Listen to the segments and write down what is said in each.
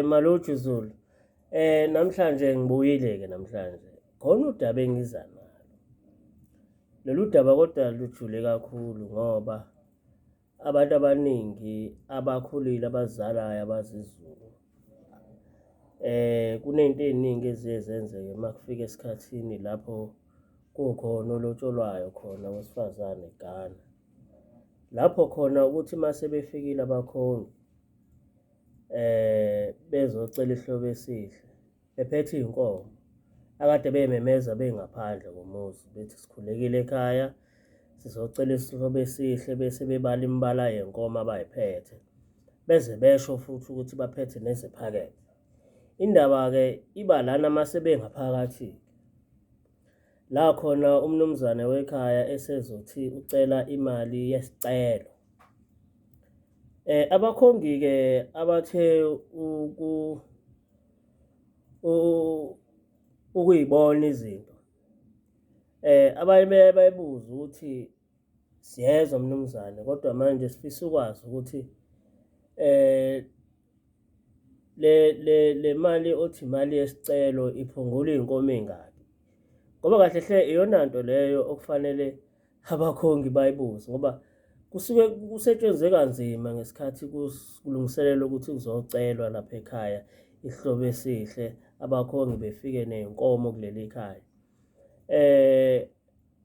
Maluju Zulu. Namhlanje ngibuyile ke namhlanje. Khona udaba engiza nalo. Lolu daba kodwa lujule kakhulu ngoba abantu abaningi abakhulile abazalayo abazizulu. Kuney'nto ey'ningi eziye zenzeke uma kufika esikhathini lapho kukhona olotsholwayo khona wesifazane egana. Lapho khona ukuthi uma sebefikile abakhongi bezocela isihlobo esihle bephethe iy'nkomo akade bey'memeza bengaphandle komuzi bethi sikhulekile ekhaya sizocela isihlobo esihle bese bebala imibala yenkomo abayiphethe beze besho futhi ukuthi baphethe neziphakethe. Indaba-ke iba lana uma sebengaphakathi la khona umnumzane wekhaya esezothi ucela imali yesicelo. Abakhongi-ke abathe ukuyibona izinto abanye baye bayibuze ukuthi siyezwa mnumzane kodwa manje sifisa ukwazi ukuthi le le le mali othi imali yesicelo iphungula iy'nkomo ey'ngaki ngoba kahle hle iyona nto leyo okufanele abakhongi bayibuze ngoba kusuke kusetshenzwe kanzima ngesikhathi kulungiselelwa ukuthi kuzocelwa lapha ekhaya isihlobo esihle abakhongi befike ney'nkomo kuleli khaya.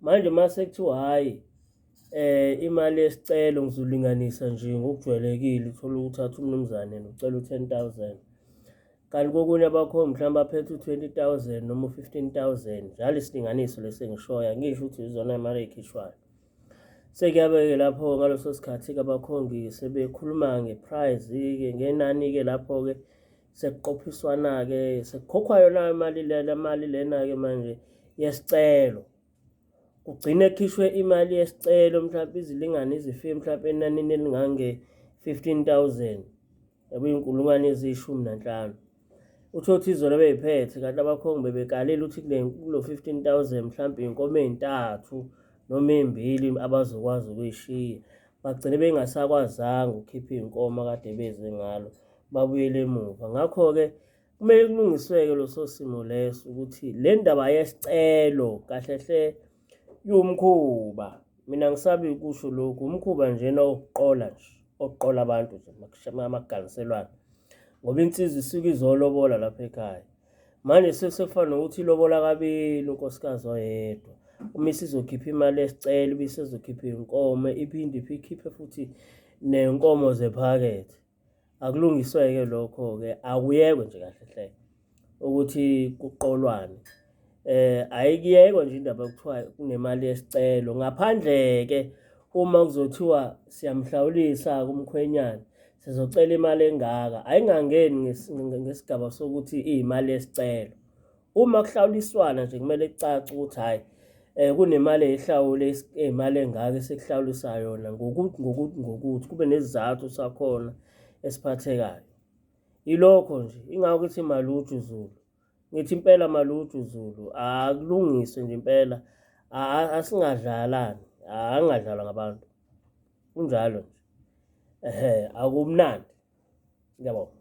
Manje mase kuthiwa hhayi imali yesicelo ngizolinganisa nje ngokujwayelekile uthole ukuthi athi umnumzane ucela u-10,000 kanti kokunye abakhongi mhlawumbe baphethe u-20,000 noma u-15,000 njalo isilinganiso lesi engishoyo angisho ukuthi izona imali ey'khishwayo. Sekuyabe-ke lapho ngaleso sikhathi-ke abakhongi sebekhuluma nge-price-ke ngenani-ke lapho-ke sekuqophiswana-ke sekukhokhwa yona imali lena mali lena-ke manje yesicelo. Kugcine kukhishwe imali yesicelo mhlawumpe izilingane izifike mhlawumpe enanini elingange-15,000 okuyinkulungwane eziyishumi nanhlanu. Uthole ukuthi izona bey'phethe kanti abakhongi bebekalile ukuthi kule kulo 15,000 mhlawumpe iy'nkomo ey'ntathu noma ey'mbili abazokwazi ukuy'shiya. Bagcine bengasakwazanga ukukhipha iy'nkomo akade beze ngalo, babuyele emuva. Ngakho-ke kumele kulungiswe-ke leso simo leso ukuthi le ndaba yesicelo kahle hle iwumkhuba. Mina angisabi ukusho lokhu, umkhuba njena wokuqola nje, oqola abantu nje makuganiselwana ngoba insizwa isuke izolobola lapha ekhaya. Manje sekufana nokuthi ilobola kabili unkosikazi oyedwa. Uma isizokhipha imali yesicelo ibe isizokhipha iy'nkomo iphinde ikhiphe futhi ney'nkomo zephakethe. Akulungiswe-ke lokho-ke akuyekwe nje kahle hle ukuthi kuqolwane. Ayikuyekwe nje indaba yokuthiwa kunemali yesicelo ngaphandle-ke uma kuzothiwa siyamhlawulisa-ke umkhwenyana sizocela imali engaka, ayingangeni ngesigaba sokuthi iyimali yesicelo. Uma kuhlawuliswana nje kumele kucace ukuthi hhayi kunemali eyihlawule eyimali engaka esikuhlawulisa yona ngokuthi ngokuthi ngokuthi kube nesizathu sakhona esiphathekayo. Ilokho nje ingakho ithi maluju Zulu. Ngithi impela maluju Zulu akulungiswe nje impela asingadlalani angadlalwa ngabantu. Kunjalo nje. Ehhe akumnandi. Ngiyabonga.